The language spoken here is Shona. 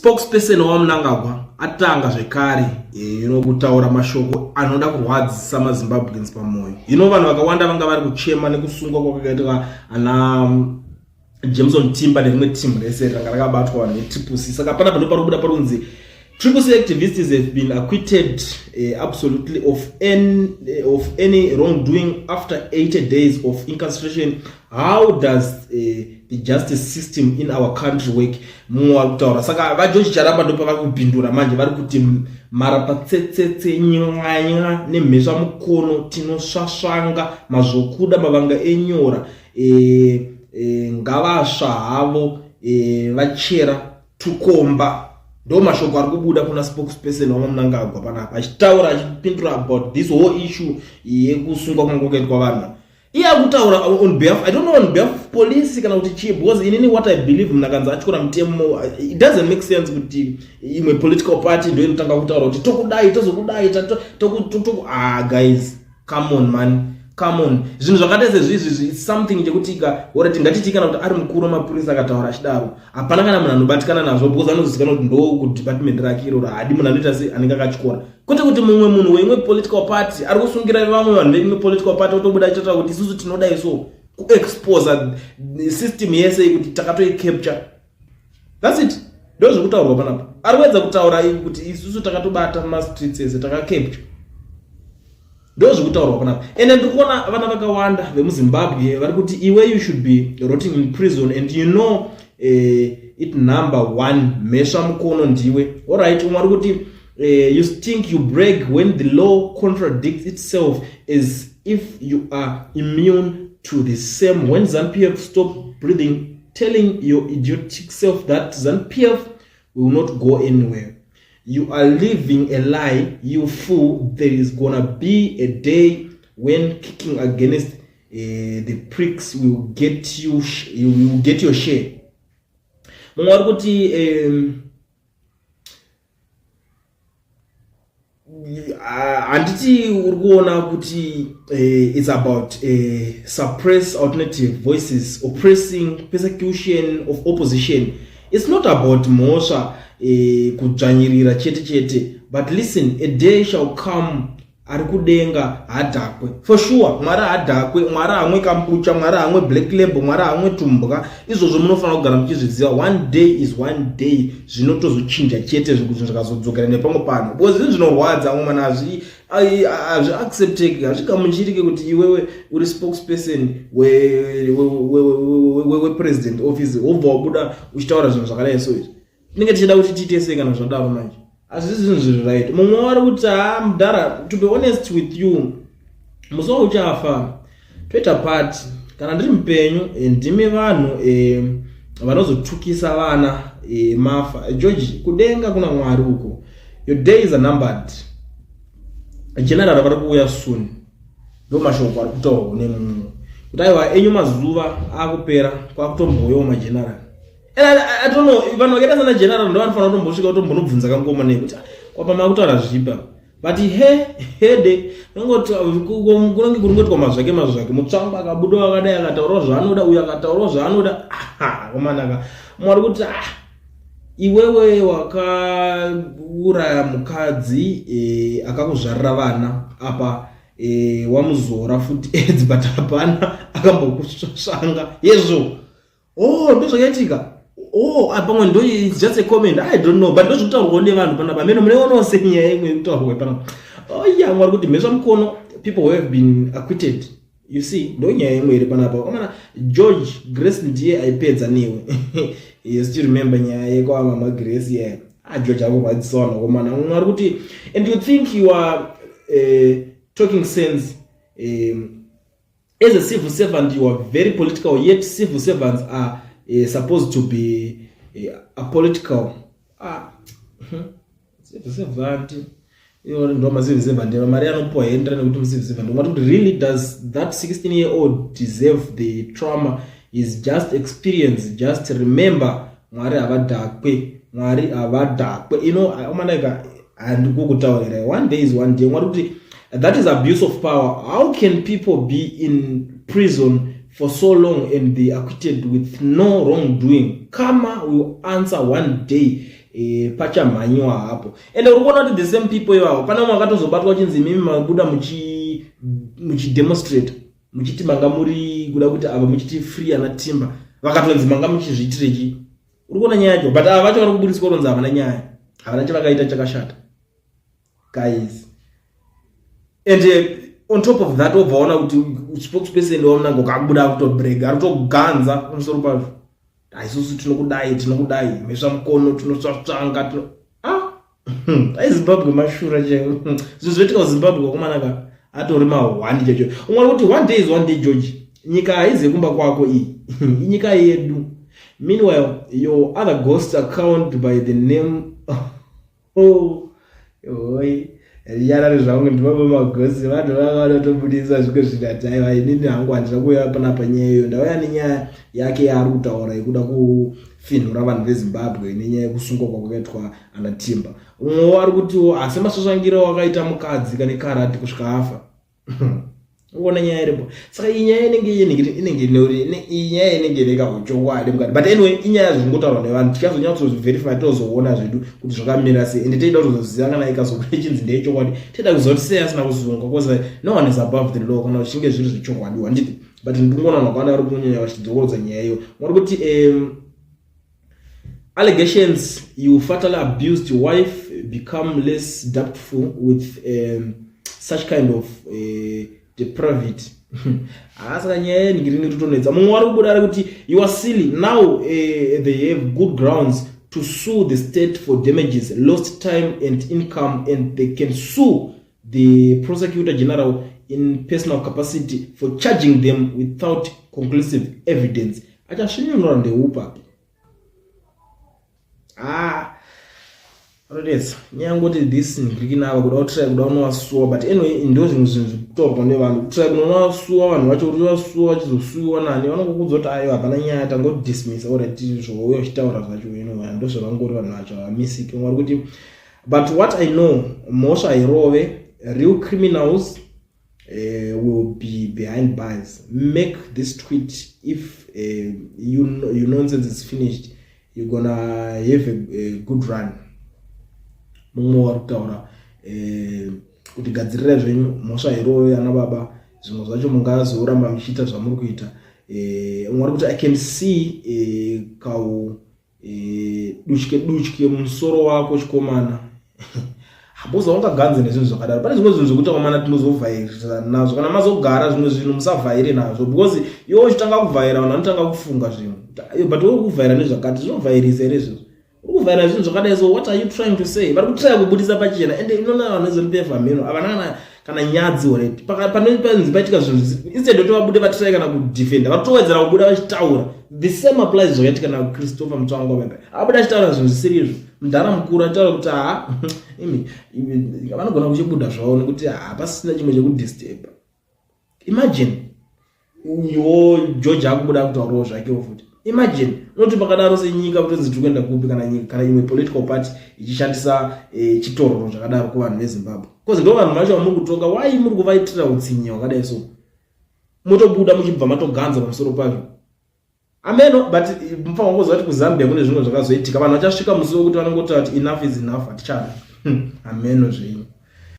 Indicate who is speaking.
Speaker 1: Spokesperson waMnangagwa atanga zvekare eh, you know, kutaura mashoko anoda kurwadzisa maZimbabweans pamwoyo. You know, vanhu vakawanda vanga vari kuchema nekusungwa kwakaitwa ana Jameson Timba nerimwe team rese ranga rakabatwa vanhu veTriple C. Saka panapa ndo pari kubuda pari kunzi Triple C activists have been acquitted absolutely of any wrongdoing after 80 days of incarceration. How does the justice system in our country work? Mumwe vari kutaura. Saka vaGeorge Charamba ndo pavari kupindura manje, vari kuti marapatsetsetse nyanya nemhesva mukono tinosvasvanga mazvokuda mavanga enyora ngavasva havo vachera tukomba. Ndo mashoko ari kubuda kuna spokesperson waMnangagwa panapa achitaura, achipindura about this whole issue yekusungwa kwanga kwakaitwa vanhu. Iye ari kutaura on behalf, I don't know, on behalf of police kana kuti chii, because inini what I believe, munhu akanzi atyora mutemo, it doesn't make sense kuti imwe political party ndo inotanga kutaura kuti tokudai, tozokudai. Ah guys, come on man, come on. Zvinhu zvakaita sezvizvi, it's something chekuti ka orati ngatiti kana kuti ari mukuru wemapurisa akataura achidaro, hapana kana munhu anobatikana nazvo, because anozivikana kuti ndo kudepartment rake iroro, haadi munhu anoita se anenge akatyora. Kwete kuti mumwe munhu weimwe political party ari kusungira vamwe vanhu veimwe political party otobuda achitaura kuti isusu tinodai, so kuexposa system yese kuti takatoicapture. That's it. Ndo zvekutaurwa panapa. Ari kuedza kutaura kuti isusu takatobata mastreets ese, takacapture. Ndo zvekutaurwa panapa. Ende ndiri kuona vana vakawanda vemuZimbabwe vari kuti iwe, you should be rotting in prison and you know it. Number one mhesva mukono ndiwe. Alright, umwe ari kuti you stink, you brag when the law contradicts itself as if you are immune to the same. When ZANU-PF stop breathing, telling your idiotic self that ZANU-PF will not go anywhere, you are living a lie, you fool. There is gonna be a day when kicking against the pricks will get you, you will get your share. Mumwe ari kuti handiti uri kuona kuti it's about suppress alternative voices, oppressing, persecution of opposition. It's not about mhosva, kudzvanyirira chete chete. But listen, a day shall come. Ari kudenga hadhakwe, for sure. Mwari hadhakwe, Mwari hamwe kombucha, Mwari hamwe Black Label, Mwari hamwe tumbwa. Izvozvo munofanira kugara muchizviziva. One day is one day. Zvinotozochinja chete zvekuti zvikazodzokera nepamwe pano, because zvinhu zvinorwadza amwe mana, hazviaccepteki, hazvigamuchirike kuti iwewe uri spokesperson wepresident office, wobva wabuda uchitaura zvinhu zvakadai. So izvi tinenge tichida kuti tiite sei kana zvadaro manje? Hazvisi zvinhu zviri right. Mumwe wari kuti, ha mudhara, to be honest with you, musi wauchafa toita party. Kana ndiri mupenyu, ndimi vanhu vanozotukisa vana mafa. George, kudenga kuna Mwari uko. Your days are numbered. General vari kuuya soon. Ndo mashoko ari kutaurwa nemumwe kuti aiwa, enyu mazuva akupera, kwakutombouyawo mageneral. And I don't know, vanhu vakaita sana general ndo vanofanira kutombosvika kutombonobvunza kangoma nekuti kwapa makutaura zvipa. But he hede kunenge kuri ngoitwa mazvake mazvake. Mutsvango akabuda wakadai, akataurawo zvaanoda, uyo akataurawo zvaanoda. Komanaka mwari kuti ah, iwewe wakauraya mukadzi akakuzvarira vana apa, wamuzora futi edzi, but hapana akambokusvanga yezvo. Oh, ndo zvakaitika. Oh, pamwe ndo, it's just a comment, I don't know, but ndo zvekutaurwawo nevanhu panapa. Mene muneonawo senyaya imwe yekutaurwa panapa. Oh yeah, mwari kuti mhesva mukono, people who have been acquitted, you see. Ndo nyaya imwe iri panapa omana. George, Grace ndiye aipedza newe. You still remember nyaya yekwamama Grace? Yeah. Ah, George akurwadzisa vanhu komana. Mumwe ari kuti, and you think you are talking sense. As a civil servant you are very political, yet civil servants are supposed to be apolitical. Ah, civil servant ndo macivil servant, mari anopiwa hendra nekuti mucivil servant. Ungati kuti really, does that 16 year old deserve the trauma is just experience? Just remember, Mwari havadhakwe, Mwari havadhakwe ino omanaika. Handikukutaurirai, one day is one day. Mwari kuti that is abuse of power. How can people be in prison for so long and be acquitted with no wrongdoing? Karma will answer one day. pachamhanyiwa hapo. Ende uri kuona kuti the same people ivavo, pane vamwe vakatozobatwa vachinzi imimi mabuda muchidemonstrate muchiti manga muri kuda kuti ava muchiti free ana Timba, vakatonzi manga muchizviitireki. Uri kuona nyaya yacho? But ava vacho vari kuburitswa ronzi havana nyaya, havana chavakaita chakashata, guys. And on top of that, wobva waona kuti spokesperson waMnangagwa akubuda akutobrega, ari kutoganza pamusoro pazvo: "Isusu tinokudai, tinokudai, mhesva mukono, tinotsvatsvanga tino." Ah, ai, Zimbabwe mashura chaiwo. Zvinhu zvinoitika kuZimbabwe, kwakomanaka, atori mahwani chaicho. Umwe ari kuti, "One day is one day, George. Nyika haizi kumba kwako, iyi inyika yedu." Meanwhile, your other ghost account by the name, oh, oi, rinyarare zvangu, ndibaba magosi. Vanhu vanga vanotobudisa zvimwe zvinataiva. Inini hangu handina kuuya panapa nyaya iyo, ndauya nenyaya yake yaari kutaura yekuda kufinhura vanhu veZimbabwe nenyaya yekusungwa kwakaitwa anaTimba. Umwewo ari kutiwo asi masvasvangiro wakaita mukadzi kane karati kusvika afa. Uona nyaya iripo? Saka iyi nyaya inenge iyi nyaya inenge ine kahuchokwadi mukati, but anyway, inyaya zvingotaurwa nevanhu. Tichazonyatsozviverify, tozoona zvedu kuti zvakamira sei. Ende teida kutozoziva kana ikazobuda ichinzi ndeyechokwadi, teida kuziva kuti sei asina kusungwa, because no one is above the law kana zvichinge zviri zvechokwadi, handiti? But ndingoona vanhu vakawanda vari kunyanya vachidzokorodza nyaya iyo. Mwari kuti allegations you fatally abused your wife become less doubtful with such kind of depravity. Saka nyaya yenhingirini iri. Mumwe wari kubuda ari kuti, "You are silly. Now they have good grounds to sue the state for damages, lost time and income, and they can sue the prosecutor general in personal capacity for charging them without conclusive evidence." Achasvinyunura ndeupapi? Ah, anodetsa nyangoti this ndirikinava kuda kutry kuda kunovasuwa. But anyway, ndo zvimwe zvinhu zvekutaurwa nevanhu, kutry kunovasuwa vanhu vacho, kuti vasuwa vachizosuwiwa nani? Vanongokudza kuti aiwa, hapana nyaya, tangodismiss. Alright, zvouya uchitaura zvacho ino ndo zvavangori vanhu vacho, havamisiki. Mwari kuti, "But what I know, mhosva hairove. Real criminals will be behind bars. Make this tweet. If you nonsense is finished, you're gonna have a good run." Mumwe wari kutaura kuti gadzirirai zvenyu, mhosva hairove ana baba, zvimwe zvacho mungazoramba muchiita zvamuri kuita. Umwe ari kuti, "I can see kau dutye dutye musoro wako chikomana." Hamboza ungaganze nezvinhu zvakadaro. Pane zvimwe zvinhu zvekuti akomana tinozovhairira nazvo kana mazogara. Zvimwe zvinhu musavhaire nazvo, because iwe uchitanga kuvhaira, vanhu vanotanga kufunga zvinhu, but uri kuvhaira nezvakati, zvinovhairisa here izvozvo? Uri kuvhaira zvinhu zvakadai, so what are you trying to say? Vari kutraya kubudisa pachena. Ende inoona vanhu veZANU PF hameno havana kana nyadzi already. Panonzi paitika zvinhu, instead kuti vabude vatrai kana kudefenda, vatowedzera kubuda vachitaura. The same applies zvakaitika naChristopher Mutsvangwa pepe, abuda achitaura zvinhu zvisiri izvo. Mudhara mukuru achitaura kuti ha, imi vanogona kuchibuda zvavo nekuti hapasisina chimwe chekudisturba. Imagine uyuwo George akubuda akutaurawo zvakewo futi. Imagine, unoti pakadaro senyika kutonzi tiri kuenda kupi kana nyika, kana imwe political party ichishandisa chitororo zvakadaro kuvanhu veZimbabwe? Because ndo vanhu vacho vamuri kutonga. Wai muri kuvaitira utsinye hwakadai? So motobuda muchibva matoganza pamusoro pazvo. Ameno, but mufanira kungoziva kuti kuZambia kune zvimwe zvakazoitika. Vanhu vachasvika musi wekuti vanongotaura kuti enough is enough, hatichada. Ameno zvenyu.